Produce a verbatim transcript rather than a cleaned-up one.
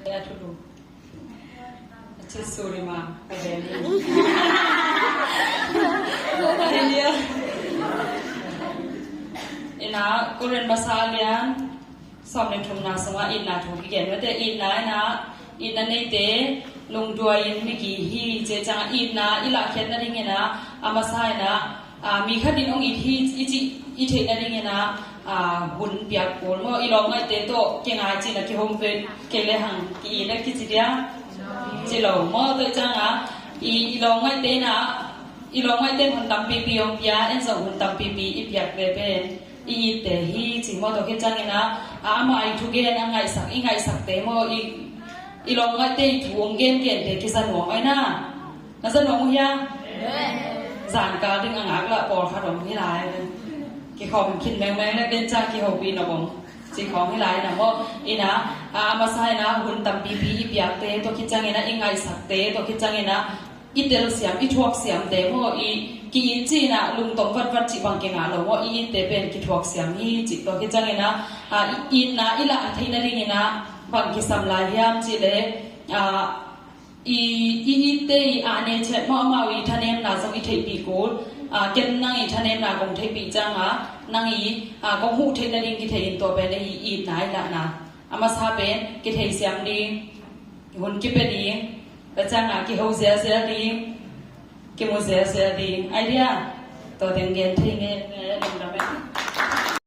Ya, thulu. Achi suri ma, ka beli. Hallelujah. Ina, Korin masa lian sawm le thumna sungah itna thu kigen mate, itna ina, itna neite lungduai in migi hi, ci ciangah itna i lahkhiat nadingin ah, a masa ina, ah, mi khat in hong it hi i cih i theih nadingin ah, ah, hun piak kul maw, i lawmngaihte tawh kingai cihna kihong ve kei le hang ki-it le kici dia? Ci lo maw, tua ciangah i, i lawmngaihte ina, i lawmngaihte in hun tampipi hong pia, en zong hun tampipi i piak ve pen i itte hi, ci maw. Tua khit ciangin ah, a, amah i thugen a ngaihsak, i ngaihsakte maw, i, i lawmngaihte i thu hong gengente kiza nuam ai na. Na za nuam uh hia? Zan kal ding a ngak lah pawlkhat om hi lai. Kikhawm khin mengmeng le den ciang kihopih nop om ci khawng hi lai na maw. Ina, a, a masa ina hun tampipi i piakte, tua khit ciangin ah i ngaihsakte, tua khit ciangin ah i telsiam, i thuaksiamte maw, i ki-it cihna lungtong vatvat cih bang kingah lo maw, i itte pen kithuaksiam hi cih. Tua khit ciangin ah, a, i, itna i lah theih nadingin ah bang kisam lai hiam cih leh, a, i, i itte i a ne chet maw, amau i thanemna zong i theihpih kul, a, ken nang i thanemna kong theihpih ciangah nang i, a, kong huh theih nading kithei in, tua pen i itna i lahna. A masa pen kitheisiam ding, hun kipia ding, tua ciangah kiho zialzial ding, kimu zialzial ding. Ai dia, tua teng gen thei nge, nge, lungdam e.